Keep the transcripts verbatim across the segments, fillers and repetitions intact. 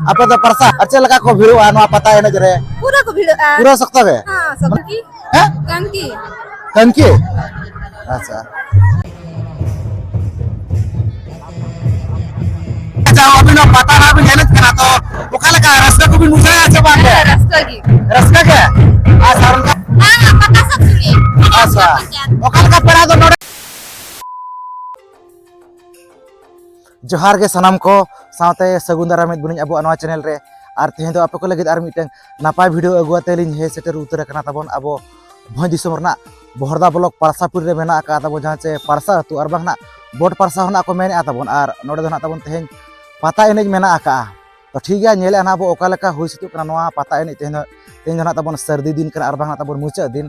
ᱟᱯᱮ ᱫᱚ ᱯᱟᱨᱥᱟ, ᱟᱨ ᱪᱮᱫ ᱞᱮᱠᱟ ᱠᱚ ᱵᱷᱤᱲᱚᱜᱼᱟ ᱱᱚᱣᱟ ᱯᱟᱛᱟ ᱮᱱᱮᱡ ᱨᱮ? ᱯᱩᱨᱟᱹ ᱠᱚ ᱵᱷᱤᱲᱚᱜᱼᱟ᱾ ᱯᱩᱨᱟᱹ ᱥᱚᱠᱛᱚ ᱜᱮ? ᱦᱮᱸ, ᱥᱚᱠᱛᱚ ᱜᱮ᱾ ᱦᱮᱸ? ᱠᱟᱝᱠᱤ᱾ ᱠᱟᱝᱠᱤ? ᱟᱪᱪᱷᱟ᱾ ᱟᱪᱪᱷᱟ, ᱟᱹᱵᱤᱱ ᱦᱚᱸ ᱯᱟᱛᱟ ᱱᱟᱜ ᱵᱤᱱ ᱮᱱᱮᱡ ᱠᱟᱱᱟ, ᱛᱚ ᱚᱠᱟ ᱞᱮᱠᱟ ᱨᱟᱹᱥᱠᱟᱹ ᱠᱚᱵᱤᱱ ᱵᱩᱡᱷᱟᱹᱣᱮᱫᱼᱟ ᱥᱮ ᱵᱟᱝ? ᱦᱮᱸ, ᱨᱟᱹᱥᱠᱟᱹ ᱜᱮ᱾ ᱨᱟᱹᱥᱠᱟᱹ ᱜᱮ? ᱟᱨ ᱥᱟᱨᱚᱱ ᱠᱟ-, ᱦᱮᱸ, ᱯᱟᱛᱟ ᱥᱟᱵ ᱥᱩᱨ ᱨᱮ᱾ ᱟᱪᱪᱷᱟ᱾ ᱚᱠᱟ ᱞᱮᱠᱟ ᱯᱮᱲᱟ ᱫᱚ ᱱᱚᱰᱮ? ᱡᱚᱦᱟᱨ ᱜᱮ ᱥᱟᱱᱟᱢ ᱠᱚ, ᱥᱟᱶᱛᱮ ᱥᱟᱹᱜᱩᱱ ᱫᱟᱨᱟᱢᱮᱫ ᱵᱚᱱᱟᱹᱧ ᱟᱵᱚᱣᱟᱜ ᱱᱚᱣᱟ ᱪᱮᱱᱮᱞ ᱨᱮ᱾ ᱟᱨ ᱛᱮᱦᱮᱧ ᱫᱚ ᱟᱯᱮ ᱠᱚ ᱞᱟᱹᱜᱤᱫ ᱟᱨ ᱢᱤᱫᱴᱟᱝ ᱱᱟᱯᱟᱭ ᱵᱷᱤᱰᱤᱭᱳ ᱟᱹᱜᱩ ᱟᱛᱮ ᱞᱤᱧ ᱦᱮᱡ ᱥᱮᱴᱮᱨ ᱩᱛᱟᱹᱨ ᱟᱠᱟᱱᱟ ᱛᱟᱵᱚᱱ ᱟᱵᱚ ᱵᱷᱚᱸᱡᱽ ᱫᱤᱥᱚᱢ ᱨᱮᱱᱟᱜ ᱵᱚᱦᱚᱲᱫᱟ ᱵᱞᱚᱠ ᱯᱟᱲᱥᱟᱯᱤᱲ ᱨᱮ ᱢᱮᱱᱟᱜ ᱟᱠᱟᱫ ᱛᱟᱵᱚᱱ ᱡᱟᱦᱟᱸ ᱪᱮ ᱯᱟᱲᱥᱟ ᱟᱹᱛᱩ, ᱟᱨ ᱵᱟᱝ ᱱᱟᱜ ᱵᱚᱴ ᱯᱟᱲᱥᱟ ᱦᱚᱸ ᱱᱟᱜ ᱠᱚ ᱢᱮᱱᱮᱫᱼᱟ ᱛᱟᱵᱚᱱ᱾ ᱟᱨ ᱱᱚᱰᱮ ᱫᱚ ᱱᱟᱜ ᱛᱟᱵᱚᱱ ᱛᱮᱦᱮᱧ ᱯᱟᱛᱟ ᱮᱱᱮᱡ ᱢᱮᱱᱟᱜ ᱟᱠᱟᱫᱼᱟ᱾ ᱛᱚ ᱴᱷᱤᱠ ᱜᱮᱭᱟ, ᱧᱮᱞᱮᱫᱼᱟ ᱱᱟᱜ ᱵᱚ ᱚᱠᱟ ᱞᱮᱠᱟ ᱦᱩᱭ ᱥᱟᱹᱛᱚᱜ ᱠᱟᱱᱟ ᱱᱚᱣᱟ ᱯᱟᱛᱟ ᱮᱱᱮᱡ᱾ ᱛᱮᱦᱮᱧ ᱫᱚ, ᱛᱮᱦᱮᱧ ᱫᱚ ᱱᱟᱜ ᱛᱟᱵᱚᱱ ᱥᱟᱹᱨᱫᱤ ᱫᱤᱱ ᱠᱟᱱᱟ, ᱟᱨ ᱵᱟᱝ ᱱᱟᱜ ᱛᱟᱵᱚᱱ ᱢᱩᱪᱟᱹᱫ ᱫᱤᱱ᱾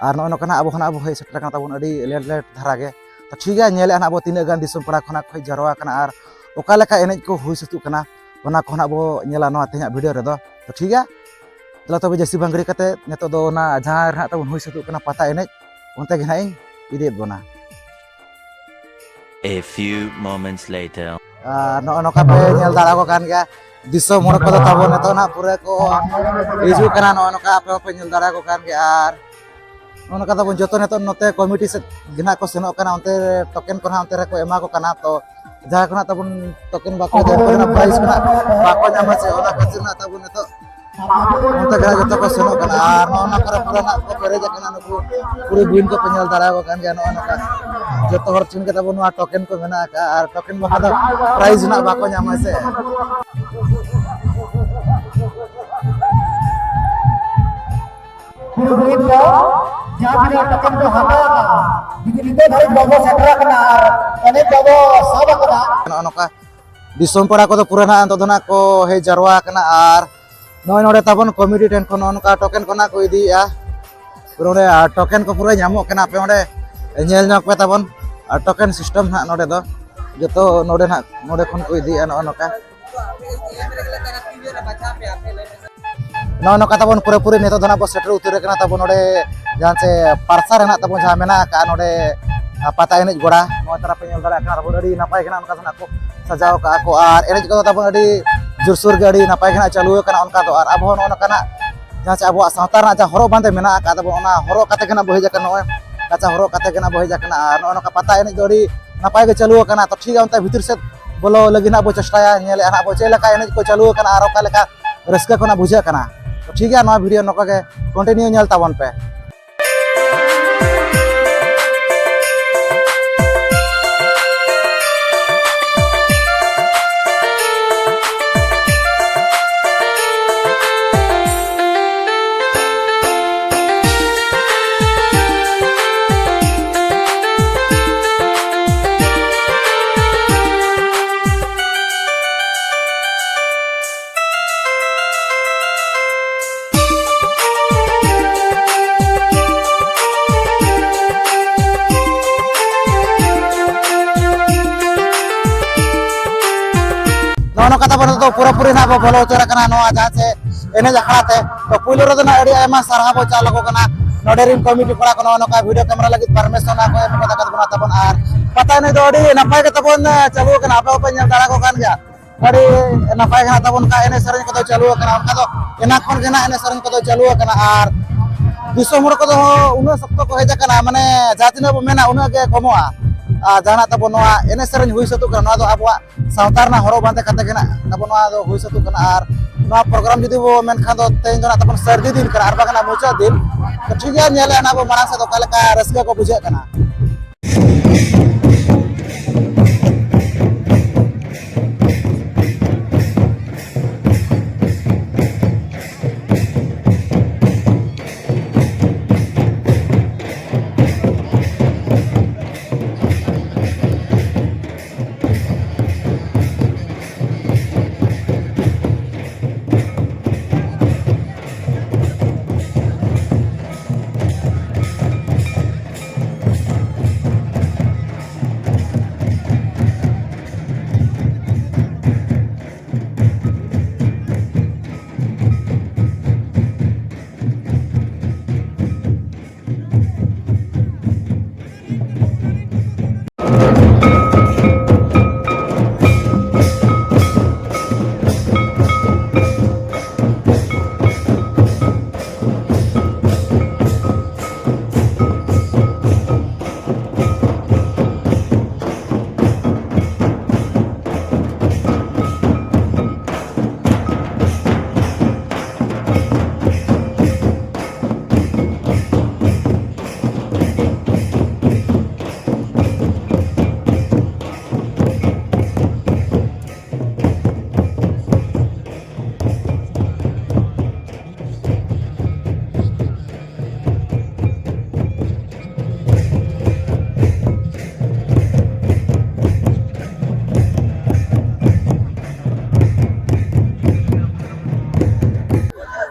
ᱟᱨ ᱱᱚᱜᱼᱚᱭ ᱱᱚᱝᱠᱟ ᱱᱟᱜ ᱟᱵᱚ ᱠᱷᱚᱱᱟᱜ ᱵᱚ ᱦᱮᱡ ᱥᱮᱴᱮᱨ ᱟᱠᱟᱱᱟ ᱛᱟᱵᱚᱱ ᱟᱹᱰᱤ ᱞᱮᱴ ᱞᱮᱴ ᱫᱷᱟᱨᱟ ᱜᱮ᱾ ᱛᱚ ᱴᱷᱤᱠ ᱜᱮᱭᱟ, ᱧᱮᱞᱮᱫᱼᱟ ᱱᱟᱜ ᱵᱚ ᱛᱤᱱᱟᱹᱜ ᱜᱟᱱ ᱫᱤᱥᱚᱢ ᱯᱟᱲᱟ ᱠᱷᱚᱱᱟᱜ ᱠᱚ ᱦᱮᱡ ᱡᱟᱨᱣᱟ ᱟᱠᱟᱱᱟ ᱟᱨ ᱚᱠᱟ ᱞᱮᱠᱟ ᱮᱱᱮᱡ ᱠᱚ ᱦᱩᱭ ᱥᱟᱹᱛᱚᱜ ᱠᱟᱱᱟ, ᱚᱱᱟ ᱠᱚ ᱱᱟᱜ ᱵᱚ ᱧᱮᱞᱟ ᱱᱚᱣᱟ ᱛᱮᱦᱮᱧᱟᱜ ᱵᱷᱤᱰᱤᱭᱳ ᱨᱮᱫᱚ᱾ ᱛᱚ ᱴᱷᱤᱠ ᱜᱮᱭᱟ, ᱫᱮᱞᱟ ᱛᱚᱵᱮ ᱡᱟᱹᱥᱛᱤ ᱵᱟᱝ ᱜᱤᱲᱤ ᱠᱟᱛᱮ ᱱᱤᱛᱚᱜ ᱫᱚ ᱚᱱᱟ ᱡᱟᱦᱟᱸ ᱨᱮ ᱱᱟᱜ ᱛᱟᱵᱚᱱ ᱦᱩᱭ ᱥᱟᱹᱛᱚᱜ ᱠᱟᱱᱟ ᱯᱟᱛᱟ ᱮᱱᱮᱡ, ᱚᱱᱛᱮ ᱜᱮ ᱱᱟᱜ ᱤᱧ ᱤᱫᱤᱭᱮᱫ ᱵᱚᱱᱟ᱾ A few moments later. ᱟᱨ ᱱᱚᱜᱼᱚ ᱱᱚᱝᱠᱟ ᱯᱮ ᱧᱮᱞ ᱫᱟᱲᱮᱭᱟᱠᱚ ᱠᱟᱱ ᱜᱮᱭᱟ, ᱫᱤᱥᱚᱢ ᱦᱚᱲ ᱠᱚᱫᱚ ᱛᱟᱵᱚᱱ ᱱᱤᱛᱚᱜ ᱱᱟᱜ ᱯᱩᱨᱟᱹ ᱠᱚ ᱦᱤᱡᱩᱜ ᱠᱟᱱᱟ᱾ ᱱᱚᱜᱼᱚ ᱱᱚᱝᱠᱟ ᱟᱯᱮ ᱦᱚᱸᱯᱮ ᱧᱮᱞ ᱫᱟᱲᱮᱭᱟᱠᱚ ᱠᱟᱱ ᱜᱮᱭᱟ᱾ ᱟᱨ ᱱᱚᱜᱼᱚ ᱱᱚᱝᱠᱟ ᱛᱟᱵᱚᱱ ᱡᱚᱛᱚ ᱱᱤᱛᱚᱜ ᱱᱚᱛᱮ ᱠᱚᱢᱤᱴᱤ ᱥᱮᱫ ᱜᱮ ᱱᱟᱜ ᱠᱚ ᱥᱮᱱᱚᱜ ᱠᱟᱱᱟ, ᱚᱱᱛᱮ ᱴᱳᱠᱮᱱ ᱠᱚ ᱱᱟᱜ ᱚᱱᱛᱮ ᱨᱮᱠᱚ ᱮᱢᱟ ᱠᱚ ᱠᱟᱱᱟ᱾ ᱛᱚ ᱡᱟᱦᱟᱸᱭ ᱠᱚ ᱱᱟᱜ ᱛᱟᱵᱚᱱ ᱴᱳᱠᱮᱱ ᱵᱟᱠᱚ ᱤᱫᱤ, ᱩᱱᱠᱩ ᱫᱚ ᱱᱟᱜ ᱯᱨᱟᱭᱤᱡᱽ ᱠᱚ ᱱᱟᱜ ᱵᱟᱠᱚ ᱧᱟᱢᱟ ᱥᱮ, ᱚᱱᱟ ᱠᱷᱟᱹᱛᱤᱨ ᱱᱟᱜ ᱛᱟᱵᱚᱱ ᱱᱤᱛᱚᱜ ᱚᱱᱛᱮ ᱜᱮ ᱡᱚᱛᱚ ᱠᱚ ᱥᱮᱱᱚᱜ ᱠᱟᱱᱟ᱾ ᱟᱨ ᱱᱚᱜᱼᱚ ᱱᱚᱣᱟ ᱠᱚᱨᱮ ᱯᱩᱨᱟᱹ ᱱᱟᱜ ᱠᱚ ᱯᱮᱨᱮᱡ ᱟᱠᱟᱱᱟ, ᱱᱩᱠᱩ ᱠᱩᱲᱤ ᱵᱩᱦᱤᱱ ᱠᱚᱯᱮ ᱧᱮᱞ ᱫᱟᱲᱮᱭᱟᱠᱚ ᱠᱟᱱ ᱜᱮᱭᱟ᱾ ᱱᱚᱜᱼᱚ ᱱᱚᱝᱠᱟ ᱡᱚᱛᱚ ᱦᱚᱲ ᱴᱷᱮᱱ ᱜᱮ ᱛᱟᱵᱚᱱ ᱱᱚᱣᱟ ᱴᱳᱠᱮᱱ ᱠᱚ ᱢᱮᱱᱟᱜ ᱟᱠᱟᱫᱼᱟ, ᱟᱨ ᱴᱳᱠᱮᱱ ᱵᱟᱠᱷᱟᱱ ᱫᱚ ᱯᱨᱟᱭᱤᱡᱽ ᱱᱟᱜ ᱵᱟᱠᱚ ᱧᱟᱢᱟ ᱥᱮ᱾ ᱠᱩᱲᱤ ᱵᱩᱦᱤᱱ ᱠᱚ ᱡᱟᱦᱟᱸ ᱛᱤᱱᱟᱹᱜ ᱴᱳᱠᱮᱱ ᱠᱚ ᱦᱟᱛᱟᱣ ᱟᱠᱟᱫᱼᱟ, ᱡᱩᱫᱤ ᱱᱤᱛᱚᱜ ᱫᱷᱟᱹᱨᱤᱡ ᱵᱟᱵᱚ ᱥᱮᱴᱮᱨ ᱟᱠᱟᱱᱟ ᱟᱨ ᱮᱱᱮᱡ ᱵᱟᱵᱚ ᱥᱟᱵ ᱟᱠᱟᱫᱟ, ᱱᱚᱜᱼᱚ ᱱᱚᱝᱠᱟ ᱫᱤᱥᱚᱢ ᱯᱟᱲᱟ ᱠᱚᱫᱚ ᱯᱩᱨᱟᱹ ᱱᱟᱜ ᱱᱤᱛᱚᱜ ᱫᱚ ᱱᱟᱜ ᱠᱚ ᱦᱮᱡ ᱡᱟᱨᱣᱟ ᱟᱠᱟᱱᱟ᱾ ᱟᱨ ᱱᱚᱜᱼᱚᱭ ᱱᱚᱰᱮ ᱛᱟᱵᱚᱱ ᱠᱚᱢᱤᱴᱤ ᱴᱷᱮᱱ ᱠᱷᱚᱱ ᱱᱚᱜᱼᱚ ᱱᱚᱝᱠᱟ ᱴᱳᱠᱮᱱ ᱠᱚ ᱱᱟᱜ ᱠᱚ ᱤᱫᱤᱭᱮᱫᱼᱟ᱾ ᱯᱩᱨᱟᱹ ᱱᱚᱰᱮ, ᱟᱨ ᱴᱳᱠᱮᱱ ᱠᱚ ᱯᱩᱨᱟᱹ ᱧᱟᱢᱚᱜ ᱠᱟᱱᱟ᱾ ᱟᱯᱮ ᱚᱸᱰᱮ ᱧᱮᱞ ᱧᱚᱜ ᱯᱮ ᱛᱟᱵᱚᱱ, ᱟᱨ ᱴᱳᱠᱮᱱ ᱥᱤᱥᱴᱮᱢ ᱱᱟᱜ ᱱᱚᱰᱮ ᱫᱚ ᱡᱚᱛᱚ ᱱᱚᱰᱮ ᱱᱟᱜ, ᱱᱚᱰᱮ ᱠᱷᱚᱱ ᱠᱚ ᱤᱫᱤᱭᱮᱫᱼᱟ ᱱᱚᱜᱼᱚ ᱱᱚᱝᱠᱟ᱾ ᱱᱚᱜᱼᱚ ᱱᱚᱝᱠᱟ ᱛᱟᱵᱚᱱ ᱯᱩᱨᱟᱹᱯᱩᱨᱤ ᱱᱤᱛᱚᱜ ᱫᱚ ᱱᱟᱜ ᱵᱚ ᱥᱮᱴᱮᱨ ᱩᱛᱟᱹᱨ ᱟᱠᱟᱱᱟ ᱛᱟᱵᱚᱱ ᱱᱚᱰᱮ, ᱡᱟᱦᱟᱸ ᱪᱮ ᱯᱟᱨᱥᱟ ᱨᱮᱱᱟᱜ ᱛᱟᱵᱚᱱ ᱡᱟᱦᱟᱸ ᱢᱮᱱᱟᱜ ᱟᱠᱟᱫᱼᱟ ᱱᱚᱰᱮ, ᱟ, ᱯᱟᱛᱟ ᱮᱱᱮᱡ ᱜᱚᱲᱟ᱾ ᱱᱚᱜᱼᱚᱭ ᱛᱟᱨᱟ ᱯᱮ ᱧᱮᱞ ᱫᱟᱲᱮᱭᱟᱜ ᱠᱟᱱᱟ ᱛᱟᱵᱚᱱ, ᱟᱹᱰᱤ ᱱᱟᱯᱟᱭ ᱜᱮ ᱱᱟᱜ ᱚᱱᱠᱟ ᱫᱚ ᱱᱟᱜ ᱠᱚ ᱥᱟᱡᱟᱣ ᱟᱠᱟᱫᱼᱟ ᱠᱚ᱾ ᱟᱨ ᱮᱱᱮᱡ ᱠᱚᱫᱚ ᱛᱟᱵᱚᱱ ᱟᱹᱰᱤ ᱡᱳᱨᱥᱳᱨ ᱜᱮ ᱟᱹᱰᱤ ᱱᱟᱯᱟᱭ ᱜᱮ ᱱᱟᱜ ᱪᱟᱹᱞᱩ ᱟᱠᱟᱱᱟ᱾ ᱚᱱᱠᱟ ᱫᱚ ᱟᱨ ᱟᱵᱚ ᱦᱚᱸ ᱱᱚᱜᱼᱚ ᱱᱚᱝᱠᱟᱱᱟᱜ ᱡᱟᱦᱟᱸ ᱪᱮ ᱟᱵᱚᱣᱟᱜ ᱥᱟᱶᱛᱟ ᱨᱮᱱᱟᱜ ᱡᱟᱦᱟᱸ ᱦᱚᱨᱚᱜ ᱵᱟᱸᱫᱮ ᱢᱮᱱᱟᱜ ᱟᱠᱟᱫ ᱛᱟᱵᱚᱱ, ᱚᱱᱟ ᱦᱚᱨᱚᱜ ᱠᱟᱛᱮ ᱜᱮ ᱱᱟᱜ ᱵᱚ ᱦᱮᱡ ᱟᱠᱟᱱᱟ ᱱᱚᱜᱼᱚᱭ᱾ ᱠᱟᱪᱟ ᱦᱚᱨᱚᱜ ᱠᱟᱛᱮ ᱜᱮ ᱱᱟᱜ ᱵᱚ ᱦᱮᱡ ᱟᱠᱟᱱᱟ᱾ ᱟᱨ ᱱᱚᱜᱼᱚ ᱱᱚᱝᱠᱟ ᱯᱟᱛᱟ ᱮᱱᱮᱡ ᱫᱚ ᱟᱹᱰᱤ ᱱᱟᱯᱟᱭ ᱜᱮ ᱪᱟᱹᱞᱩ ᱟᱠᱟᱱᱟ᱾ ᱛᱚ ᱴᱷᱤᱠ ᱜᱮᱭᱟ, ᱚᱱᱛᱮ ᱵᱷᱤᱛᱤᱨ ᱥᱮᱫ ᱵᱚᱞᱚ ᱞᱟᱹᱜᱤᱫ ᱱᱟᱜ ᱵᱚ ᱪᱮᱥᱴᱟᱭᱟ, ᱧᱮᱞᱮᱜᱼᱟ ᱱᱟᱜ ᱵᱚ ᱪᱮᱫ ᱞᱮᱠᱟ ᱮᱱᱮᱡ ᱠᱚ ᱪᱟᱹᱞᱩ ᱟᱠᱟᱱᱟ ᱟᱨ ᱚᱠᱟ ᱞᱮᱠᱟ ᱨᱟᱹᱥᱠᱟᱹ ᱠᱚ ᱱᱟᱜ ᱵᱩᱡᱷᱟᱹᱜ ᱠᱟᱱᱟ᱾ ᱛᱚ ᱴᱷᱤᱠ ᱜᱮᱭᱟ, ᱱᱚᱣᱟ ᱵᱷᱤᱰᱤᱭᱳ ᱱᱚᱝᱠᱟ ᱜᱮ ᱠᱚᱱᱴᱤᱱᱤᱭᱩ ᱧᱮᱞ ᱛᱟᱵᱚᱱ ᱯᱮ᱾ ᱱᱚᱜᱼᱚ ᱱᱚᱝᱠᱟ ᱛᱟᱵᱚᱱ ᱱᱤᱛᱚᱜ ᱯᱩᱨᱟᱹᱯᱩᱨᱤ ᱱᱟᱜ ᱵᱚ ᱵᱚᱞᱚ ᱩᱛᱟᱹᱨ ᱟᱠᱟᱱᱟ ᱱᱚᱣᱟ ᱡᱟᱦᱟᱸ ᱪᱮ ᱮᱱᱮᱡ ᱟᱠᱷᱲᱟ ᱛᱮ᱾ ᱛᱚ ᱯᱩᱭᱞᱩ ᱨᱮᱫᱚ ᱱᱟᱜ ᱟᱹᱰᱤ ᱟᱭᱢᱟ ᱥᱟᱨᱦᱟᱣ ᱵᱚ ᱪᱟᱞ ᱟᱠᱚ ᱠᱟᱱᱟ ᱱᱚᱰᱮ ᱨᱤᱱ ᱠᱚᱢᱤᱴᱤ ᱠᱚᱲᱟ ᱠᱚ, ᱱᱚᱜᱼᱚ ᱱᱚᱝᱠᱟ ᱵᱷᱤᱰᱤᱭᱳ ᱠᱮᱢᱮᱨᱟ ᱞᱟᱹᱜᱤᱫ ᱯᱟᱨᱢᱤᱥᱚᱱ ᱠᱚ ᱮᱢ ᱟᱠᱟᱫ ᱵᱚᱱᱟ ᱛᱟᱵᱚᱱ᱾ ᱟᱨ ᱯᱟᱛᱟ ᱮᱱᱮᱡ ᱫᱚ ᱟᱹᱰᱤ ᱱᱟᱯᱟᱭ ᱜᱮ ᱛᱟᱵᱚᱱ ᱪᱟᱹᱞᱩ ᱟᱠᱟᱱᱟ, ᱟᱯᱮ ᱦᱚᱸᱯᱮ ᱧᱮᱞ ᱫᱟᱲᱮ ᱠᱚ ᱠᱟᱱ ᱜᱮᱭᱟ᱾ ᱟᱹᱰᱤ ᱱᱟᱯᱟᱭ ᱜᱮ ᱦᱟᱸᱜ ᱛᱟᱵᱚᱱ ᱚᱱᱠᱟ ᱮᱱᱮᱡ ᱥᱮᱨᱮᱧ ᱠᱚᱫᱚ ᱪᱟᱹᱞᱩ ᱟᱠᱟᱱᱟ, ᱚᱱᱠᱟ ᱫᱚ ᱮᱱᱟᱝ ᱠᱷᱚᱱ ᱜᱮ ᱱᱟᱜ ᱮᱱᱮᱡ ᱥᱮᱨᱮᱧ ᱠᱚᱫᱚ ᱪᱟᱹᱞᱩ ᱟᱠᱟᱱᱟ᱾ ᱟᱨ ᱫᱤᱥᱚᱢ ᱦᱚᱲ ᱠᱚᱫᱚ ᱩᱱᱟᱹᱜ ᱥᱚᱠᱛᱚ ᱠᱚ ᱦᱮᱡ ᱟᱠᱟᱱᱟ, ᱢᱟᱱᱮ ᱡᱟᱦᱟᱸ ᱛᱤᱱᱟᱹᱜ ᱵᱚ ᱢᱮᱱᱟ ᱩᱱᱟᱹᱜ ᱜᱮ ᱠᱚᱢᱚᱜᱼᱟ᱾ ᱟᱨ ᱡᱟᱦᱟᱸ ᱱᱟᱜ ᱛᱟᱵᱚ ᱱᱚᱣᱟ ᱮᱱᱮᱡ ᱥᱮᱨᱮᱧ ᱦᱩᱭ ᱥᱟᱹᱛᱚᱜ ᱠᱟᱱᱟ, ᱱᱚᱣᱟ ᱫᱚ ᱟᱵᱚᱣᱟᱜ ᱥᱟᱶᱛᱟ ᱨᱮᱱᱟᱜ ᱦᱚᱨᱚᱜ ᱵᱟᱸᱫᱮ ᱠᱟᱛᱮ ᱜᱮ ᱱᱟᱜ ᱛᱟᱵᱚ ᱱᱚᱣᱟ ᱫᱚ ᱦᱩᱭ ᱥᱟᱹᱛᱚᱜ ᱠᱟᱱᱟ᱾ ᱟᱨ ᱱᱚᱣᱟ ᱯᱨᱳᱜᱨᱟᱢ ᱡᱩᱫᱤ ᱵᱚ ᱢᱮᱱᱠᱷᱟᱱ ᱫᱚ ᱛᱮᱦᱮᱧ ᱫᱚ ᱱᱟᱜ ᱛᱟᱵᱚᱱ ᱥᱟᱹᱨᱫᱤ ᱫᱤᱱ ᱠᱟᱱᱟ, ᱟᱨ ᱵᱟᱝ ᱱᱟᱜ ᱢᱩᱪᱟᱹᱫ ᱫᱤᱱ᱾ ᱛᱚ ᱴᱷᱤᱠ ᱜᱮᱭᱟ, ᱧᱮᱞᱮᱜᱼᱟ ᱱᱟᱜ ᱵᱚ ᱢᱟᱲᱟᱝ ᱥᱮᱫ ᱚᱠᱟ ᱞᱮᱠᱟ ᱨᱟᱹᱥᱠᱟᱹ ᱠᱚ ᱵᱩᱡᱷᱟᱹᱜ ᱠᱟᱱᱟ᱾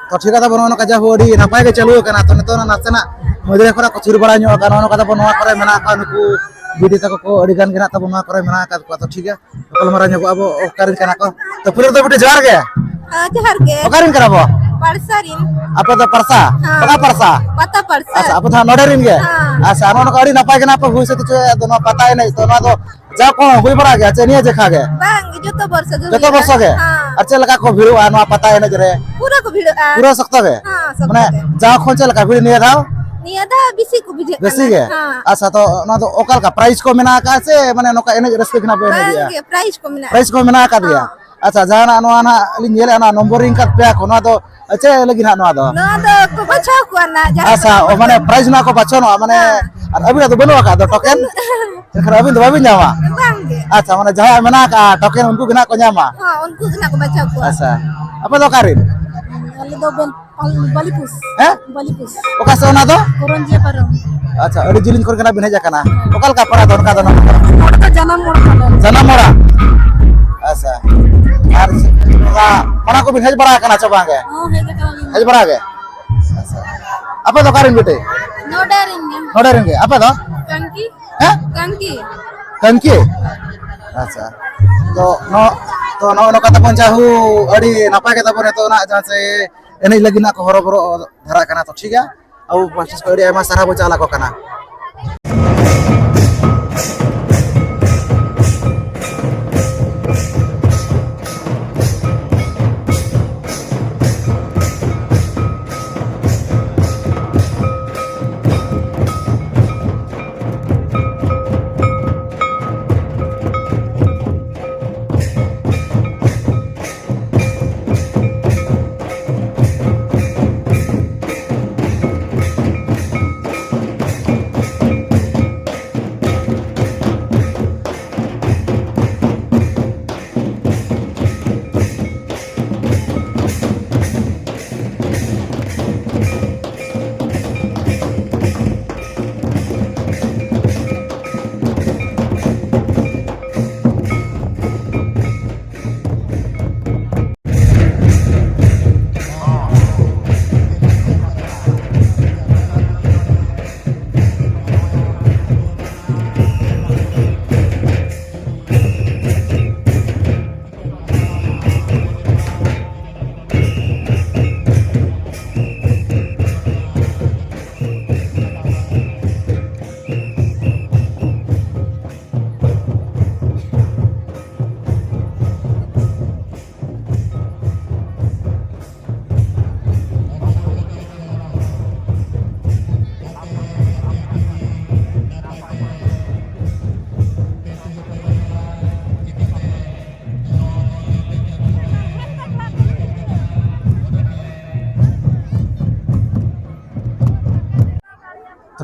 ᱛᱚ ᱴᱷᱤᱠ ᱜᱮᱭᱟ, ᱛᱟᱵᱚᱱ ᱱᱚᱜᱼᱚ ᱱᱚᱝᱠᱟ ᱡᱟᱦᱟᱸ ᱟᱹᱰᱤ ᱱᱟᱯᱟᱭ ᱜᱮ ᱪᱟᱹᱞᱩ ᱟᱠᱟᱱᱟ᱾ ᱛᱚ ᱱᱤᱛᱚᱜ ᱱᱟᱥᱮᱱᱟᱜ ᱢᱚᱫᱽᱫᱷᱮ ᱠᱷᱚᱱᱟᱜ ᱠᱚ ᱛᱷᱤᱨ ᱵᱟᱲᱟ ᱧᱚᱜ ᱟᱠᱟᱱᱟ, ᱱᱚᱜᱼᱚ ᱱᱚᱝᱠᱟ ᱛᱟᱵᱚᱱ ᱱᱚᱣᱟ ᱠᱚᱨᱮ ᱢᱮᱱᱟᱜ ᱠᱚᱣᱟ, ᱱᱩᱠᱩ ᱵᱤᱴᱤ ᱛᱟᱠᱚ ᱠᱚ ᱟᱹᱰᱤ ᱜᱟᱱ ᱜᱮ ᱱᱟᱜ ᱛᱟᱵᱚᱱ ᱱᱚᱣᱟ ᱠᱚᱨᱮ ᱢᱮᱱᱟᱜ ᱟᱠᱟᱫ ᱠᱚᱣᱟ᱾ ᱛᱚ ᱴᱷᱤᱠ ᱜᱮᱭᱟ, ᱜᱟᱯᱟᱞᱢᱟᱨᱟᱣ ᱧᱚᱜᱚᱜ ᱟᱵᱚ ᱚᱠᱟᱨᱮᱱ ᱠᱟᱱᱟ ᱠᱚ᱾ ᱛᱚ ᱯᱩᱨᱟᱹ ᱫᱚ ᱵᱤᱴᱤ ᱡᱚᱦᱟᱨ ᱜᱮ᱾ ᱦᱮᱸ, ᱡᱚᱦᱟᱨ ᱜᱮ᱾ ᱚᱠᱟᱨᱮᱱ ᱠᱟᱱᱟ ᱵᱚ? ᱯᱟᱲᱥᱟ ᱨᱮᱱ᱾ ᱟᱯᱮ ᱫᱚ ᱯᱟᱲᱥᱟ? ᱦᱮᱸ᱾ ᱚᱠᱟ ᱯᱟᱲᱥᱟ? ᱯᱟᱛᱟ ᱯᱟᱲᱥᱟ᱾ ᱟᱪᱪᱷᱟ, ᱟᱯᱮ ᱫᱚ ᱦᱟᱸᱜ ᱱᱚᱰᱮ ᱨᱮᱱ ᱜᱮ? ᱦᱮᱸ᱾ ᱟᱪᱪᱷᱟ, ᱱᱚᱜᱼᱚ ᱱᱚᱝᱠᱟ ᱟᱹᱰᱤ ᱱᱟᱯᱟᱭ ᱜᱮ ᱱᱟᱜ ᱯᱮ ᱦᱩᱭ ᱥᱟᱹᱛ ᱦᱚᱪᱚᱭᱮᱫ ᱫᱚ ᱱᱚᱣᱟ ᱯᱟᱛᱟ ᱮᱱᱮᱡ, ᱛᱚ ᱱᱚᱣᱟ ᱫᱚ ᱡᱟᱣ ᱠᱚᱦᱚᱸ ᱦᱩᱭ ᱵᱟᱲᱟᱜ ᱜᱮᱭᱟ ᱪᱮ ᱱᱤᱭᱟᱹ ᱡᱮᱠᱷᱟ ᱜᱮ? ᱵᱟᱝ, ᱡᱚᱛᱚ ᱵᱚᱨᱥᱚ ᱜᱮ ᱡᱚᱛᱚ ᱦᱩᱭᱩᱜᱼᱟ᱾ ᱵᱚᱨᱥᱚ ᱜᱮ? ᱦᱮᱸ᱾ ᱟᱨ ᱪᱮᱫ ᱞᱮᱠᱟ ᱠᱚ ᱵᱷᱤᱲᱚᱜᱼᱟ ᱱᱚᱣᱟ ᱯᱟᱛᱟ ᱮᱱᱮᱡ ᱨᱮ? ᱯᱩᱨᱟᱹ ᱠᱚ ᱵᱷᱤᱲᱚᱜᱼᱟ᱾ ᱯᱩᱨᱟᱹ ᱥᱚᱠᱛᱚ ᱜᱮ? ᱦᱮᱸ, ᱥᱚᱠᱛᱚ ᱢᱟᱱᱮ ᱜᱮ᱾ ᱡᱟᱣ ᱠᱷᱚᱱ ᱪᱮᱫ ᱞᱮᱠᱟ ᱵᱷᱤᱲ ᱱᱤᱭᱟᱹ ᱫᱷᱟᱣ? ᱱᱤᱭᱟᱹ ᱫᱷᱟᱣ ᱵᱮᱥᱤ ᱠᱚ ᱵᱩᱡᱷᱟᱹᱜ ᱵᱮᱥᱤ ᱠᱟᱱᱟ᱾ ᱜᱮ? ᱦᱮᱸ᱾ ᱟᱪᱪᱷᱟ, ᱛᱚ ᱱᱚᱣᱟ ᱫᱚ ᱚᱠᱟ ᱞᱮᱠᱟ ᱯᱨᱟᱭᱤᱡᱽ ᱠᱚ ᱢᱮᱱᱟᱜ ᱟᱠᱟᱫ ᱥᱮ ᱢᱟᱱᱮ ᱱᱚᱝᱠᱟ ᱮᱱᱮᱡ ᱨᱟᱹᱥᱠᱟᱹ ᱜᱮ ᱱᱟᱜ ᱯᱮ ᱮᱱᱮᱡᱮᱜᱼᱟ? ᱵᱟᱝ ᱜᱮ, ᱯᱨᱟᱭᱤᱡᱽ ᱠᱚ ᱢᱮᱱᱟᱜᱼᱟ᱾ ᱯᱨᱟᱭᱤᱡᱽ ᱠᱚ ᱢᱮᱱᱟᱜ ᱟᱠᱟᱫ ᱜᱮᱭᱟ? ᱦᱮᱸ᱾ ᱟᱪᱪᱷᱟ, ᱡᱟᱦᱟᱸᱱᱟᱜ ᱱᱚᱣᱟ ᱱᱟᱜ ᱞᱤᱧ ᱧᱮᱞᱮᱫᱼᱟ, ᱱᱚᱣᱟ ᱱᱚᱢᱵᱚᱨᱤᱝ ᱠᱟᱫ ᱯᱮᱭᱟ ᱠᱚ, ᱱᱚᱣᱟ ᱫᱚ ᱪᱮᱫ ᱞᱟᱹᱜᱤᱫ ᱱᱟᱜ ᱱᱚᱣᱟ ᱫᱚ? ᱱᱚᱣᱟ ᱫᱚ ᱠᱚ ᱵᱟᱪᱷᱟᱣ ᱠᱚᱣᱟ ᱱᱟᱜ, ᱡᱟᱦᱟᱸᱭ ᱟᱪᱪᱷᱟ, ᱠᱚ ᱚ, ᱢᱟᱱᱮ ᱯᱨᱟᱭᱤᱡᱽ ᱱᱟᱜ ᱠᱚ ᱵᱟᱪᱷᱟᱣ ᱱᱚᱜᱼᱟ, ᱢᱟᱱᱮ ᱦᱮᱸ᱾ ᱟᱨ ᱟᱹᱵᱤᱱᱟᱜ ᱫᱚ ᱵᱟᱹᱱᱩᱜ ᱟᱠᱟᱫ ᱫᱚ ᱴᱳᱠᱮᱱ? ᱮᱱᱠᱷᱟᱱ ᱟᱹᱵᱤᱱ ᱫᱚ ᱵᱟᱹᱵᱤᱱ ᱧᱟᱢᱟ? ᱵᱟᱝ ᱜᱮ᱾ ᱟᱪᱪᱷᱟ, ᱢᱟᱱᱮ ᱡᱟᱦᱟᱸᱭᱟᱜ ᱢᱮᱱᱟᱜ ᱟᱠᱟᱫ ᱴᱳᱠᱮᱱ, ᱩᱱᱠᱩ ᱜᱮ ᱱᱟᱜ ᱠᱚ ᱧᱟᱢᱟ? ᱦᱚᱸ, ᱩᱱᱠᱩ ᱜᱮ ᱱᱟᱜ ᱠᱚ ᱵᱟᱪᱷᱟᱣ ᱠᱚᱣᱟ᱾ ᱟᱪᱪᱷᱟ, ᱟᱯᱮ ᱫᱚ ᱚᱠᱟ ᱨᱮᱱ? ᱟᱞᱮ ᱫᱚ ᱵᱟᱹᱞ-, ᱵᱟᱹᱞᱤᱯᱩᱥ᱾ ᱦᱮᱸ? ᱵᱟᱹᱞᱤᱯᱩᱥ᱾ ᱚᱠᱟ ᱥᱮᱫ ᱚᱱᱟ ᱫᱚ? ᱠᱚᱨᱚᱱᱡᱤᱭᱟᱹ ᱯᱟᱨᱚᱢ᱾ ᱟᱪᱪᱷᱟ, ᱟᱹᱰᱤ ᱡᱤᱞᱤᱧ ᱠᱷᱚᱱ ᱜᱮ ᱱᱟᱜ ᱵᱤᱱ ᱦᱮᱡ ᱟᱠᱟᱱᱟ᱾ ᱚᱠᱟ ᱞᱮᱠᱟ ᱯᱟᱲᱟ ᱫᱚ ᱚᱱᱠᱟ ᱫᱚ ᱱᱟᱜ? ᱱᱚᱰᱮ ᱫᱚ ᱡᱟᱱᱟᱢ ᱚᱲᱟᱜ ᱛᱟᱞᱮ᱾ ᱡᱟᱱᱟᱢ ᱚᱲᱟᱜ? ᱟᱪᱪᱷᱟ᱾ ᱟᱨ ᱚᱱᱟ, ᱚᱱᱟ ᱠᱚᱵᱤᱱ ᱦᱮᱡ ᱵᱟᱲᱟ ᱟᱠᱟᱱᱟ ᱪᱮ ᱵᱟᱝ ᱜᱮ? ᱦᱚᱸ, ᱦᱮᱡ ᱟᱠᱟᱱᱟ ᱞᱤᱧ᱾ ᱦᱮᱡ ᱵᱟᱲᱟ ᱜᱮ? ᱟᱪᱪᱷᱟ᱾ ᱟᱯᱮ ᱫᱚ ᱚᱠᱟ ᱨᱮᱱ ᱵᱤᱴᱤ? ᱱᱚᱰᱮ ᱨᱮᱱ ᱜᱮ᱾ ᱱᱚᱰᱮ ᱨᱮᱱ ᱜᱮ᱾ ᱟᱯᱮ ᱫᱚ? ᱠᱟᱝᱠᱤ᱾ ᱦᱮᱸ? ᱠᱟᱝᱠᱤ᱾ ᱠᱟᱝᱠᱤ? ᱟᱪᱪᱷᱟ᱾ ᱛᱚ, ᱱᱚ-, ᱛᱚ, ᱱᱚᱜᱼᱚ ᱱᱚᱝᱠᱟ ᱛᱟᱵᱚᱱ ᱡᱟᱦᱩ ᱟᱹᱰᱤ ᱱᱟᱯᱟᱭ ᱜᱮ ᱛᱟᱵᱚᱱ ᱱᱤᱛᱚᱜ ᱱᱟᱜ ᱡᱟᱦᱟᱸ ᱥᱮ ᱮᱱᱮᱡ ᱞᱟᱹᱜᱤᱫ ᱱᱟᱜ ᱠᱚ ᱦᱚᱨᱚᱵᱚᱨᱚ ᱫᱷᱟᱨᱟᱜ ᱠᱟᱱᱟ᱾ ᱛᱚ, ᱴᱷᱤᱠ ᱜᱮᱭᱟ, ᱟᱵᱚ ᱯᱟᱦᱴᱟ ᱥᱮᱫ ᱠᱷᱚᱱ ᱟᱹᱰᱤ ᱟᱭᱢᱟ ᱥᱟᱨᱦᱟᱣ ᱵᱚᱱ ᱪᱟᱞ ᱟᱠᱚ ᱠᱟᱱᱟ᱾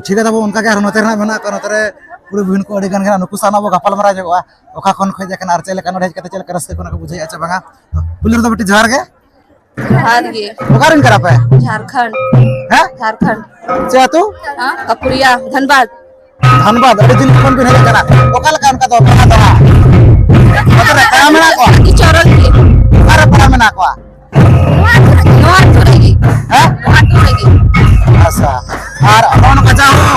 ᱴᱷᱤᱠ ᱜᱮᱭᱟ, ᱛᱟᱵᱚ ᱚᱱᱠᱟ ᱜᱮ ᱟᱨᱦᱚᱸ ᱱᱚᱛᱮ ᱨᱮᱱᱟᱜ ᱢᱮᱱᱟᱜ ᱠᱚᱣᱟ, ᱱᱚᱛᱮ ᱨᱮ ᱠᱩᱲᱤ ᱵᱩᱦᱤᱱ ᱠᱚ ᱟᱹᱰᱤ ᱜᱟᱱ ᱜᱮ ᱱᱩᱠᱩ ᱥᱟᱶ ᱱᱟᱜ ᱵᱚ ᱜᱟᱯᱟᱞ ᱢᱟᱨᱟᱣ ᱧᱚᱜᱚᱜᱼᱟ᱾ ᱚᱠᱟ ᱠᱷᱚᱱ ᱠᱚ ᱦᱮᱡ ᱟᱠᱟᱱᱟ ᱟᱨ ᱪᱮᱫ ᱞᱮᱠᱟ ᱱᱚᱰᱮ ᱦᱮᱡ ᱠᱟᱛᱮ ᱪᱮᱫ ᱞᱮᱠᱟ ᱨᱟᱹᱥᱠᱟᱹ ᱠᱚ ᱚᱱᱟ ᱠᱚ ᱵᱩᱡᱷᱟᱹᱣᱮᱫᱼᱟ ᱪᱮ ᱵᱟᱝᱟ? ᱛᱚ, ᱯᱩᱭᱞᱩ ᱨᱮᱫᱚ ᱵᱤᱴᱤ ᱡᱚᱦᱟᱨ ᱜᱮ᱾ ᱡᱚᱦᱟᱨ ᱜᱮ᱾ ᱚᱠᱟ ᱨᱮᱱ ᱠᱟᱱᱟ ᱯᱮ? ᱡᱷᱟᱲᱠᱷᱚᱸᱰ᱾ ᱦᱮᱸ? ᱡᱷᱟᱲᱠᱷᱚᱸᱰ᱾ ᱪᱮᱫ ᱟᱹᱛᱩ? ᱦᱮᱸ, ᱠᱟᱯᱩᱨᱤᱭᱟ, ᱫᱷᱟᱱᱵᱟᱫᱽ᱾ ᱫᱷᱟᱱᱵᱟᱫᱽ, ᱟᱹᱰᱤ ᱫᱤᱱ ᱠᱷᱚᱱ ᱵᱤᱱ ᱦᱮᱡ ᱟᱠᱟᱱᱟ᱾ ᱚᱠᱟ ᱞᱮᱠᱟ ᱚᱱᱠᱟ ᱫᱚ ᱯᱟᱛᱟ ᱫᱚ ᱦᱟᱸᱜ? ᱱᱚᱛᱮ ᱨᱮ ᱯᱮᱲᱟ ᱢᱮᱱᱟᱜ ᱠᱚᱣᱟ? ᱟᱹᱰᱤ ᱪᱚᱨᱚᱠ ᱜᱮ᱾ ᱚᱠᱟᱨᱮ ᱯᱮᱲᱟ ᱢᱮᱱᱟᱜ ᱠᱚᱣᱟ? ᱱᱚᱣᱟ ᱟᱹᱛᱩ ᱨᱮᱜᱮ, ᱱᱚᱣᱟ ᱟᱹᱛᱩ ᱨᱮᱜᱮ᱾ ᱦᱮᱸ? ᱱᱚᱣᱟ ᱟᱹᱛᱩ ᱨᱮᱜᱮ᱾ ᱟᱪᱪᱷᱟ᱾ ᱟᱨ ᱱᱚᱜᱼᱚ ᱱᱚᱝᱠᱟ ᱡᱟᱦᱳ,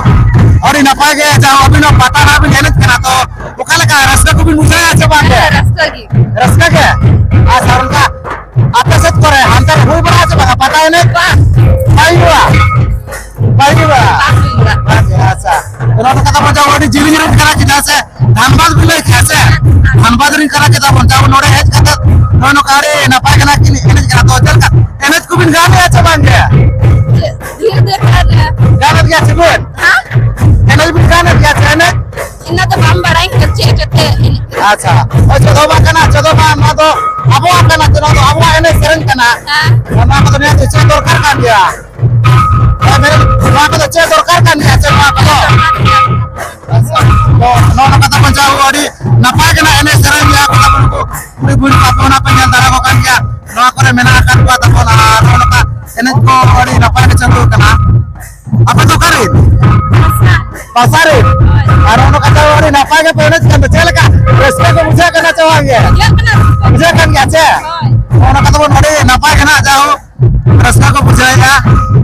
ᱟᱹᱰᱤ ᱱᱟᱯᱟᱭ ᱜᱮ ᱡᱟᱦᱳ ᱟᱹᱵᱤᱱ ᱦᱚᱸ ᱯᱟᱛᱟ ᱨᱮ ᱵᱤᱱ ᱮᱱᱮᱡ ᱠᱟᱱᱟ, ᱛᱚ ᱚᱠᱟ ᱞᱮᱠᱟ ᱨᱟᱹᱥᱠᱟᱹ ᱠᱚᱵᱤᱱ ᱵᱩᱡᱷᱟᱹᱣᱮᱫᱼᱟ ᱥᱮ ᱵᱟᱝ ᱜᱮ? ᱦᱮᱸ, ᱨᱟᱹᱥᱠᱟᱹ ᱜᱮ᱾ ᱨᱟᱹᱥᱠᱟᱹ ᱜᱮ? ᱟᱪᱪᱷᱟ, ᱚᱱᱠᱟ ᱟᱯᱮ ᱥᱮᱫ ᱠᱚᱨᱮ ᱦᱟᱱᱛᱮ ᱨᱮ ᱦᱩᱭ ᱵᱟᱲᱟᱜᱼᱟ ᱥᱮ ᱵᱟᱝ ᱯᱟᱛᱟ ᱮᱱᱮᱡ? ᱵᱟᱝ᱾ ᱵᱟᱭ ᱦᱩᱭᱩᱜᱼᱟ? ᱵᱟᱭ ᱦᱩᱭᱩᱜᱼᱟ? ᱵᱟᱝ ᱦᱩᱭᱩᱜᱼᱟ᱾ ᱟᱪᱪᱷᱟ, ᱟᱪᱪᱷᱟ᱾ ᱛᱚ ᱱᱚᱣᱟ ᱠᱟᱛᱷᱟ ᱵᱚᱱ ᱡᱟᱦᱳ ᱟᱹᱰᱤ ᱡᱤᱞᱤᱧ ᱨᱮ ᱠᱟᱱᱟ, ᱪᱮᱫᱟᱜ ᱥᱮ ᱫᱷᱟᱱᱵᱟᱫᱽ ᱵᱤᱱ ᱞᱟᱹᱭ ᱠᱮᱫᱼᱟ ᱥᱮ? ᱫᱷᱟᱱᱵᱟᱫᱽ ᱨᱤᱱ ᱠᱟᱱᱟ ᱪᱮᱫᱟᱜ ᱵᱚᱱ ᱡᱟᱦᱳ ᱱᱚᱰᱮ ᱦᱮᱡ ᱠᱟᱛᱮ ᱱᱚᱜᱼᱚᱭ ᱱᱚᱝᱠᱟ ᱟᱹᱰᱤ ᱱᱟᱯᱟᱭ ᱠᱟᱱᱟ ᱠᱤᱱ ᱮᱱᱮᱡ ᱠᱟᱱᱟ᱾ ᱛᱚ ᱪᱮᱫ ᱞᱮᱠᱟ ᱮᱱᱮᱡ ᱠᱚᱵᱤᱱ ᱜᱟᱱᱮᱫᱼᱟ ᱥᱮ ᱵᱟᱝ ᱜᱮ? ᱫᱷᱤᱨᱮ ᱫᱷᱤᱨᱮ ᱠᱷᱟᱱ᱾ ᱜᱟᱱᱮᱫ ᱜᱮᱭᱟ ᱥᱮ ᱵᱤᱱ? ᱦᱮᱸ? ᱮᱱᱮᱡ ᱵᱤᱱ ᱜᱟᱱᱮᱫ ᱜᱮᱭᱟ ᱥᱮ ᱮᱱᱮᱡ? ᱤᱧ ᱫᱚ ᱵᱟᱢ ᱵᱟᱲᱟᱭ ᱠᱟᱱᱟ ᱪᱮᱫ ᱪᱮᱫ ᱛᱮ ᱮᱱᱮᱡ ᱠᱟᱱᱟ᱾ ᱟᱪᱪᱷᱟ, ᱦᱳᱭ, ᱪᱮᱫ ᱦᱚᱸ ᱵᱟᱝ ᱠᱟᱱᱟ, ᱪᱮᱫ ᱦᱚᱸ ᱵᱟᱝ, ᱱᱚᱣᱟ ᱫᱚ ᱟᱵᱚᱣᱟᱜ ᱠᱟᱱᱟ, ᱱᱚᱣᱟ ᱫᱚ ᱟᱵᱚᱣᱟᱜ ᱮᱱᱮᱡ ᱥᱮᱨᱮᱧ ᱠᱟᱱᱟ᱾ ᱦᱮᱸ᱾ ᱱᱚᱣᱟ ᱠᱚᱫᱚ ᱱᱤᱦᱟᱹᱛ ᱪᱮᱫ ᱫᱚᱨᱠᱟᱨ ᱠᱟᱱ ᱜᱮᱭᱟ᱾ ᱦᱳᱭ, ᱢᱮᱱ, ᱱᱚᱣᱟ ᱠᱚᱫᱚ ᱪᱮᱫ ᱫᱚᱨᱠᱟᱨ ᱠᱟᱱ ᱜᱮᱭᱟ ᱥᱮ ᱱᱚᱣᱟ ᱠᱚᱫᱚ? ᱟᱪᱪᱷᱟ, ᱛᱚ ᱱᱚᱜᱼᱚ ᱱᱚᱝᱠᱟ ᱛᱟᱵᱚᱱ ᱡᱟᱦᱳ ᱟᱹᱰᱤ ᱱᱟᱯᱟᱭ ᱜᱮ ᱱᱟᱜ ᱮᱱᱮᱡ ᱥᱮᱨᱮᱧ ᱜᱮᱭᱟ ᱠᱚ ᱛᱟᱵᱚᱱ ᱠᱚ᱾ ᱠᱩᱲᱤ ᱵᱩᱲᱦᱤ ᱠᱚ ᱟᱯᱮ ᱦᱚᱸ ᱱᱟᱜ ᱯᱮ ᱧᱮᱞ ᱫᱟᱲᱮ ᱠᱚ ᱠᱟᱱ ᱜᱮᱭᱟ, ᱱᱚᱣᱟ ᱠᱚᱨᱮ ᱢᱮᱱᱟᱜ ᱟᱠᱟᱫ ᱠᱚᱣᱟ ᱛᱟᱵᱚᱱ, ᱟᱨ ᱱᱚᱜᱼᱚ ᱱᱚᱝᱠᱟ ᱮᱱᱮᱡ ᱠᱚ ᱟᱹᱰᱤ ᱱᱟᱯᱟᱭ ᱜᱮ ᱪᱟᱹᱞᱩ ᱟᱠᱟᱱᱟ᱾ ᱟᱯᱮ ᱫᱚ ᱚᱠᱟᱨᱮᱱ? ᱯᱟᱥᱟ᱾ ᱯᱟᱥᱟ ᱨᱮᱱ? ᱦᱳᱭ᱾ ᱟᱨ ᱱᱚᱜᱼᱚ ᱱᱚᱝᱠᱟ ᱛᱟᱵᱚᱱ ᱟᱹᱰᱤ ᱱᱟᱯᱟᱭ ᱜᱮᱯᱮ ᱮᱱᱮᱡ ᱠᱟᱱ ᱫᱚ, ᱪᱮᱫ ᱞᱮᱠᱟ ᱨᱟᱹᱥᱠᱟᱹ ᱠᱚ ᱵᱩᱡᱷᱟᱹᱜ ᱠᱟᱱᱟ ᱪᱮ ᱵᱟᱝ ᱜᱮ? ᱵᱩᱡᱷᱟᱹᱜ ᱠᱟᱱᱟ, ᱨᱟᱹᱥᱠᱟᱹ᱾ ᱵᱩᱡᱷᱟᱹᱜ ᱠᱟᱱ ᱜᱮᱭᱟ ᱪᱮ? ᱦᱳᱭ᱾ ᱱᱚᱜᱼᱚ ᱱᱚᱝᱠᱟ ᱛᱟᱵᱚᱱ ᱟᱹᱰᱤ ᱱᱟᱯᱟᱭ ᱜᱮ ᱱᱟᱜ ᱡᱟᱦᱳ ᱨᱟᱹᱥᱠᱟᱹ ᱠᱚ ᱵᱩᱡᱷᱟᱹᱣᱮᱫᱼᱟ᱾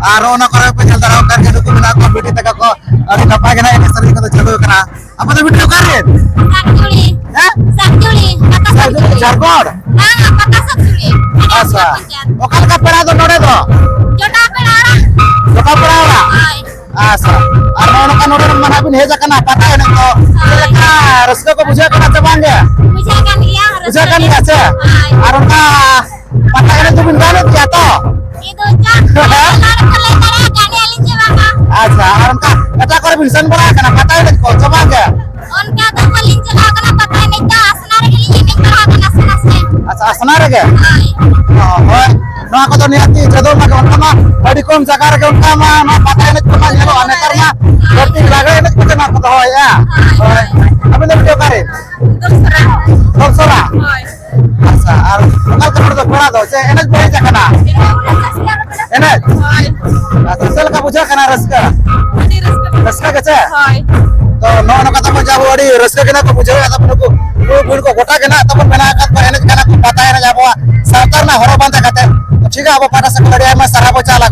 ᱟᱨ ᱚᱱᱟ ᱠᱚᱨᱮ ᱯᱮ ᱧᱮᱞ ᱫᱟᱲᱮᱭᱟᱜ ᱠᱟᱱ ᱜᱮᱭᱟ, ᱱᱩᱠᱩ ᱢᱮᱱᱟᱜ ᱠᱚᱣᱟ ᱵᱤᱴᱤ ᱛᱟᱠᱚ ᱠᱚ, ᱟᱹᱰᱤ ᱱᱟᱯᱟᱭ ᱜᱮ ᱱᱟᱜ ᱮᱱᱮᱡ ᱥᱮᱨᱮᱧ ᱠᱚᱫᱚ ᱪᱟᱹᱞᱩ ᱟᱠᱟᱱᱟ᱾ ᱟᱯᱮ ᱫᱚ ᱵᱤᱴᱤ ᱚᱠᱟ ᱨᱮᱱ? ᱥᱟᱠᱪᱩᱲᱤ᱾ ᱦᱮᱸ? ᱥᱟᱠᱪᱩᱲᱤ, ᱯᱟᱛᱟ ᱥᱟᱠᱪᱩᱲᱤ᱾ ᱡᱷᱟᱲᱠᱷᱚᱸᱰ? ᱵᱟᱝᱟ, ᱯᱟᱛᱟ ᱥᱟᱠᱪᱩᱲᱤ᱾ ᱟᱪᱪᱷᱟ᱾ ᱚᱠᱟ ᱞᱮᱠᱟ ᱯᱮᱲᱟ ᱫᱚ ᱱᱚᱰᱮ ᱫᱚ? ᱡᱚᱴᱟᱣ ᱯᱮᱲᱟ ᱚᱲᱟᱜ᱾ ᱡᱚᱴᱟᱣ ᱯᱮᱲᱟ ᱚᱲᱟᱜ? ᱦᱳᱭ᱾ ᱟᱪᱪᱷᱟ᱾ ᱟᱨ ᱱᱚᱜᱼᱚ ᱱᱚᱝᱠᱟ ᱱᱚᱰᱮ ᱢᱟ ᱱᱟᱜ ᱵᱤᱱ ᱦᱮᱡ ᱟᱠᱟᱱᱟ ᱯᱟᱛᱟ ᱮᱱᱮᱡ ᱫᱚ, ᱪᱮᱫ ᱞᱮᱠᱟ ᱨᱟᱹᱥᱠᱟᱹ ᱠᱚ ᱵᱩᱡᱷᱟᱹᱣ ᱠᱟᱱᱟ ᱥᱮ ᱵᱟᱝ ᱜᱮ? ᱵᱩᱡᱷᱟᱹᱜ ᱠᱟᱱ ᱜᱮᱭᱟ, ᱨᱟᱹᱥᱠᱟᱹ ᱵᱩᱡᱷᱟᱹᱜ ᱠᱟᱱ ᱜᱮ᱾ ᱜᱮᱭᱟ ᱥᱮ? ᱦᱳᱭ᱾ ᱟᱨ ᱚᱱᱠᱟ ᱯᱟᱛᱟ ᱮᱱᱮᱡ ᱫᱚᱵᱤᱱ ᱜᱟᱱᱮᱫ ᱜᱮᱭᱟ ᱛᱚ? ᱤᱧ ᱫᱚ ᱪᱟ ᱦᱚᱲ ᱠᱚ ᱞᱟᱹᱭ ᱫᱟᱲᱮᱭᱟᱜᱼᱟ, ᱜᱟᱱᱮᱫ ᱟᱹᱞᱤᱧ ᱪᱮ ᱵᱟᱝᱟ? ᱟᱪᱪᱷᱟ, ᱟᱨ ᱚᱱᱠᱟ ᱚᱠᱟ ᱠᱚᱨᱮ ᱵᱤᱱ ᱥᱮᱱ ᱵᱟᱲᱟ ᱟᱠᱟᱱᱟ ᱯᱟᱛᱟ ᱮᱱᱮᱡ ᱠᱚ ᱥᱮ ᱵᱟᱝ ᱜᱮ? ᱚᱱᱠᱟ ᱫᱚ ᱵᱟᱹᱞᱤᱧ ᱪᱟᱞᱟᱣ ᱠᱟᱱᱟ ᱯᱟᱛᱟ ᱮᱱᱮᱡ ᱫᱚ, ᱟᱥᱱᱟ ᱨᱮᱜᱮ ᱞᱤᱧ ᱮᱱᱮᱡ ᱵᱟᱲᱟ ᱟᱠᱟᱱᱟ, ᱟᱥᱱᱟ ᱥᱮ᱾ ᱟᱪᱪᱷᱟ, ᱟᱥᱱᱟ ᱨᱮᱜᱮ? ᱦᱳᱭ᱾ ᱚ, ᱦᱳᱭ᱾ ᱱᱚᱣᱟ ᱠᱚᱫᱚ ᱱᱤᱦᱟᱹᱛᱤ ᱪᱮᱫᱚᱜ ᱢᱟ, ᱚᱱᱠᱟ ᱢᱟ ᱟᱹᱰᱤ ᱠᱚᱢ ᱡᱟᱭᱜᱟ ᱨᱮᱜᱮ ᱚᱱᱠᱟ ᱢᱟ ᱱᱚᱣᱟ ᱯᱟᱛᱟ ᱮᱱᱮᱡ ᱠᱚᱢᱟ ᱧᱮᱞᱚᱜᱼᱟ᱾ ᱱᱮᱛᱟᱨ ᱢᱟ ᱵᱟᱹᱲᱛᱤ ᱞᱟᱜᱽᱲᱮ ᱮᱱᱮᱡ ᱠᱚᱜᱮ ᱱᱚᱣᱟ ᱠᱚ ᱫᱚᱦᱚᱭᱮᱫᱼᱟ᱾ ᱦᱳᱭ᱾ ᱟᱹᱵᱤᱱ ᱫᱚ ᱵᱤᱴᱤ ᱚᱠᱟᱨᱮ? ᱫᱚᱥᱨᱟ᱾ ᱫᱚᱥᱨᱟ? ᱦᱳᱭ᱾ ᱟᱪᱪᱷᱟ, ᱟᱨ ᱚᱠᱟ ᱞᱮᱠᱟ ᱦᱚᱲ ᱫᱚ ᱠᱚᱲᱟ ᱫᱚ ᱪᱮ ᱮᱱᱮᱡ ᱯᱮ ᱦᱮᱡ ᱟᱠᱟᱱᱟ? ᱮᱱᱮᱡ? ᱦᱳᱭ᱾ ᱟᱪᱪᱷᱟ, ᱪᱮᱫ ᱞᱮᱠᱟ ᱵᱩᱡᱷᱟᱹᱜ ᱠᱟᱱᱟ ᱨᱟᱹᱥᱠᱟᱹ? ᱟᱹᱰᱤ ᱨᱟᱹᱥᱠᱟᱹ᱾ ᱨᱟᱹᱥᱠᱟᱹ ᱜᱮ ᱪᱮ? ᱦᱳᱭ᱾ ᱛᱚ ᱱᱚᱜᱼᱚ ᱱᱚᱝᱠᱟ ᱛᱟᱵᱚᱱ ᱡᱟᱦᱟᱸ ᱟᱹᱰᱤ ᱨᱟᱹᱥᱠᱟᱹ ᱜᱮ ᱱᱟᱜ ᱠᱚ ᱵᱩᱡᱷᱟᱹᱣᱮᱫᱼᱟ᱾ ᱛᱟᱵᱚᱱ ᱱᱩᱠᱩ ᱠᱩᱲᱤ ᱠᱚ ᱜᱚᱴᱟ ᱜᱮ ᱱᱟᱜ ᱛᱟᱵᱚᱱ ᱢᱮᱱᱟᱜ ᱟᱠᱟᱫ ᱠᱚᱣᱟ, ᱮᱱᱮᱡ ᱠᱟᱱᱟ ᱠᱚ, ᱯᱟᱛᱟ ᱮᱱᱮᱡ ᱟᱵᱚᱣᱟᱜ ᱥᱟᱶᱛᱟ ᱨᱮᱱᱟᱜ ᱦᱚᱨᱚᱜ ᱵᱟᱸᱫᱮ ᱠᱟᱛᱮ᱾ ᱴᱷᱤᱠ ᱜᱮᱭᱟ, ᱟᱵᱚ ᱯᱟᱦᱴᱟ ᱥᱮᱫ ᱠᱷᱚᱱ ᱟᱹᱰᱤ ᱟᱭᱢᱟ ᱥᱟᱨᱦᱟᱣ ᱵᱚᱱ ᱪᱟᱞᱟ᱾